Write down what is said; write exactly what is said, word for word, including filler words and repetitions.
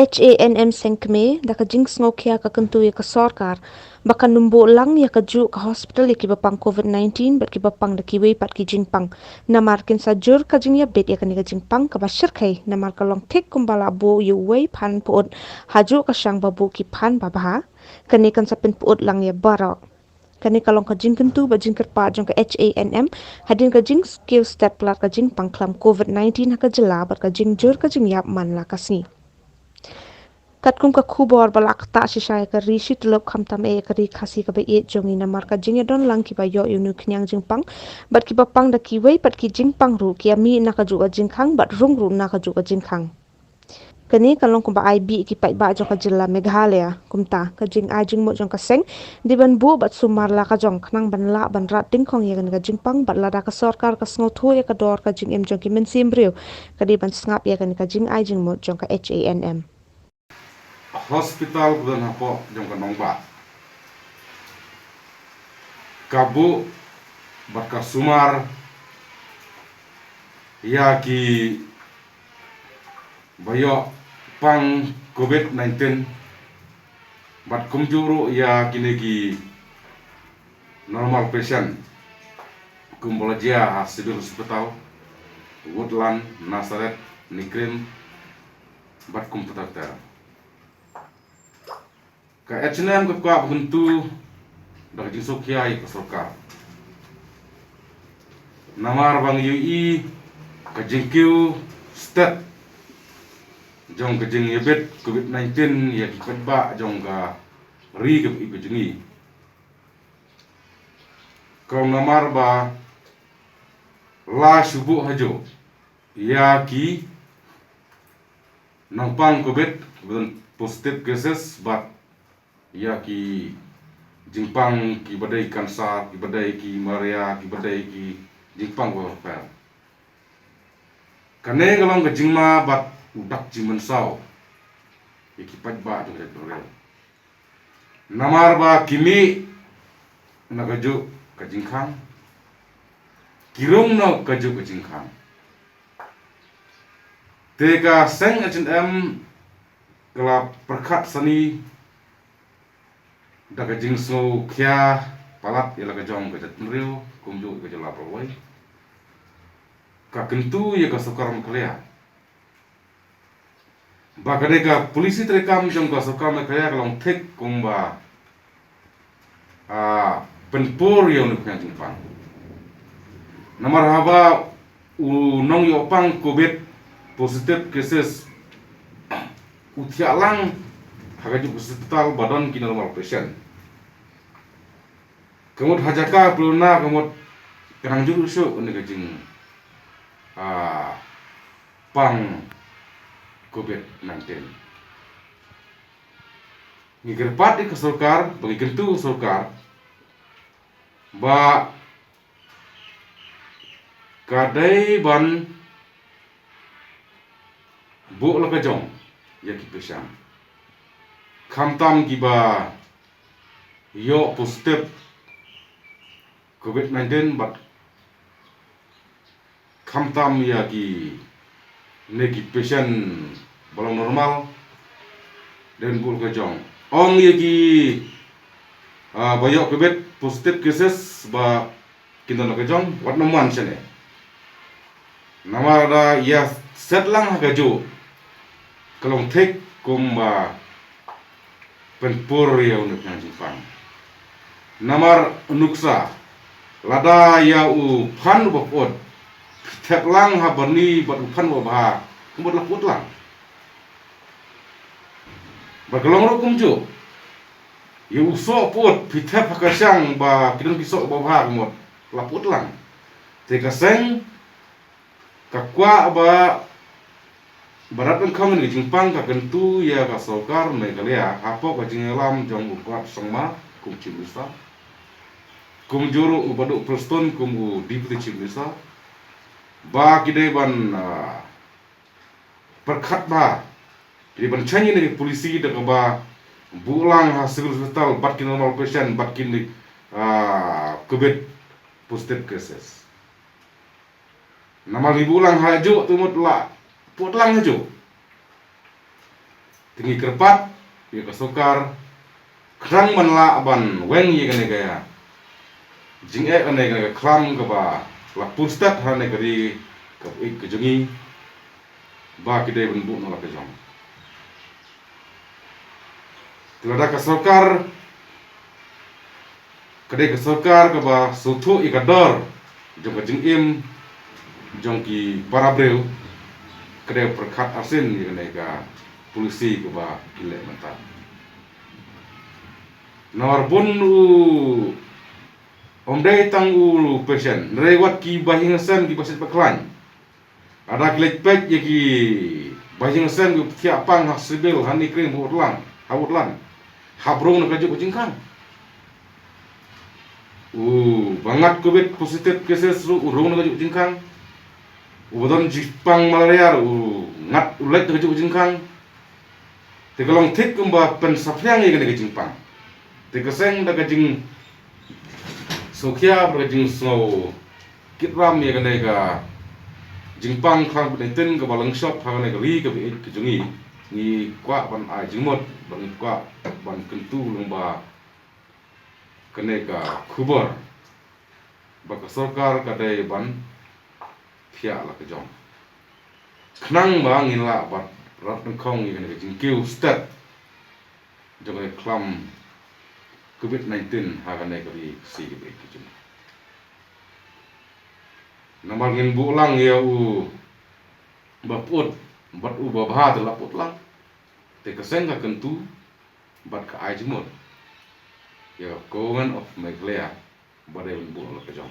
H A N M Seng Kmie, da ka jingsngewkhia ka kyntu ïa ka sorkar ba kan ym buh lang ïa kajuh ka hospital ïa kiba pang covid nineteen bad kiba pang da kiwei pat ki jingpang. Namar kin sa jur ka jingïabit ïa kane ka jingpang kaba shyrkhei, namar ka long thik kumba la buh ïa uwei phan pyut hajuh ka shang ba buh ki phan babha. Kane kan sa pynpyut lang ïa baroh. Kane ka long ka jingkyntu bad jingkyrpad jong ka H A N M hadien ka jingkiew stet palat ka jingpang khlam covid nineteen ha ka jylla bad ka jingjur ka jingïap man la ka sngi. Katkum ka khubor ba la ktah shisha ïa ka ri shi tyllup, khamtam eh ïa ka ri Khasi kaba ïeit jong ngi, namar ka jingïadon lang kiba ïoh ïa une u khñiang jingpang bad kiba pang da kiwei pat ki jingpang ruh ki ïa mih na kajuh ka jingkhang bad rung ruh na kajuh ka jingkhang. Kane ka long kumba ai bih ki paidbah jong ka jylla Meghalaya. Kumta ka jingai jingmut jong ka seng dei ban buh bad sumar la ka jong khnang ban lah ban rat dyngkhong ïa kane ka jingpang, bad lada ka sorkar ka sngewthuh ïa ka dor ka jingim jong ki mynsiem briew, ka dei ban sngap ïa kane ka jingai jingmut jong ka H A N M. Hospital kaba don hapoh jong ka nongbah ka buh bad ka sumar ïa kiba ïoh pang covid nineteen bad kumjuh ruh ïa kine ki normal patient kumba la jia ha Civil Hospital, Woodland, Nazareth, NEIGRIHMS bad kumta ter ter. Ka H A N M ka kwah ban kyntu da ka jingsngewkhia ïa ka sorkar. Namar ba ngi ïohi ka jingkiew stet jong ka jingïabit covid nineteen ïa ki paidbah jong ka ri kaba ïeit ka jong ngi. Ka long namar ba la shu buh hajuh ïa ki nongpang covid, positive cases, bad ïa ki jingpang kiba dei cancer, kiba dei ki malaria, kiba dei ki jingpang ba pher. Kane ka long ka jingma bad u dak jingmynsaw ïa ki paidbah jong ka jaitbynriew. Namar ba ki mih na kajuh ka jingkhang, ki rung na kajuh ka jingkhang. Te ka seng H A N M ka la pyrkhat sani da ka jingsngewkhia palat ïa la ka jong ka jaitbynriew kumjuh ka jylla baroh kawei. Ka kyntu ïa ka sorkar Meghalaya ba ka dei ka polisi treikam jong ka sorkar Meghalaya ka long thik kumba, ah, pynpur ïa une u khñiang jingpang. Namar haba u nongïoh pang covid positive cases u thiah lang ha kajuh ka hospital ba don ki normal patient, ka mut ha jaka pynlong na ka mut ka nang jur shuh une ka jing, ah, pang covid nineteen. Ngi kyrpad ïa ka sorkar, ba ngi kyntu sorkar ba ka dei ban buh la ka jong ïa ki patient, khamtam kiba ïoh positive covid nineteen bad khamtam ïa kine ki patient ba long normal, dei ban buh la ka jong. Ong ïa ki, ah, ba ïoh covid positive cases ba kin don la ka jong, wat nym wan shane. Namar lada ïa set lang ha kajuh, ka long thik kumba pynpur ïa une u khñiang jingpang. Namar nuksa, lada ïa u phan uba pyut phi thep lang ha byrni bad u phan uba bha, ka mut la pyut lang. Bad ka long ruh kumjuh, ïa u soh pyut phi thep ha ka shang ba ki don ki soh babha, ka mut la pyut lang. Te ka seng ka kwah ba, ba rat ryngkhong ïa kane ka jingpang, ka kyntu ïa ka sorkar Meghalaya hapoh ka jingïalam jong u Conrad Sangma kum u Chief Minister, kumjuh ruh u Bah Duh Prestone kum u Deputy Chief Minister, ba ki dei ban, ah, pyrkhat bha, ki dei ban change ïa kane ka polisi da kaba buh lang ha Civil Hospital bad ki normal patient bad kine, ah, covid positive cases. Namar ngi buh lang hajuh te mut la pyut lang hajuh. Te ngi kyrpad ïa ka sorkar, khnang ban lah ban weng ïa kane ka jingeh, kane ka khlam kaba la pur stet ha kane ka ri kaba ïeit ka jong ngi, ba ki dei ban buh noh la ka jong. Te lada ka sorkar ka dei ka sorkar kaba sngewthuh ïa ka dor jong ka jingim jong ki para briew, ka dei pyrkhat arsien ïa kane ka polisi kaba ki leh mynta. Namar bun u, ym dei tang u patient, hynrei wat ki bahaïing hasem kiba shet ba khlaiñ. Lada ki leit peit ïa ki bahaïing hasem ki thiah pang ha civil, ha Nongkrem, ha Woodland, ha Woodland, hap rung na kajuh ka jingkhang. U ba ngat covid positive cases ruh u rung na kajuh ka jingkhang. U ba don jingpang malaria ruh u ngat, u leit na kajuh ka jingkhang. Te ka long thik kumba pynsaphriang ïa kane ka jingpang. Te ka seng da ka jingsngewkhia bad ka jingsngew kit ram ïa kane ka jingpang khlam bad nineteen kaba lyngshop ha kane ka ri kaba ïeit ka jong ngi, ngi kwah ban ai jingmut, bad ngi kwah ban kyntu lyngba kane ka khubor ba ka sorkar ka dei ban thiah la ka jong, khnang ba ngin lah ban rat nyngkong ïa kane ka jingkiew stet jong ka khlam covid nineteen ha kane ka ri ka si kaba ïeit ka jong ngi. Namar ngin buh lang ïa u ba pyut bad u ba bha te la pyut lang. Te ka seng ka kyntu bad ka ai jingmut ïa ka Government of Meghalaya ba dei ban buh la ka jong.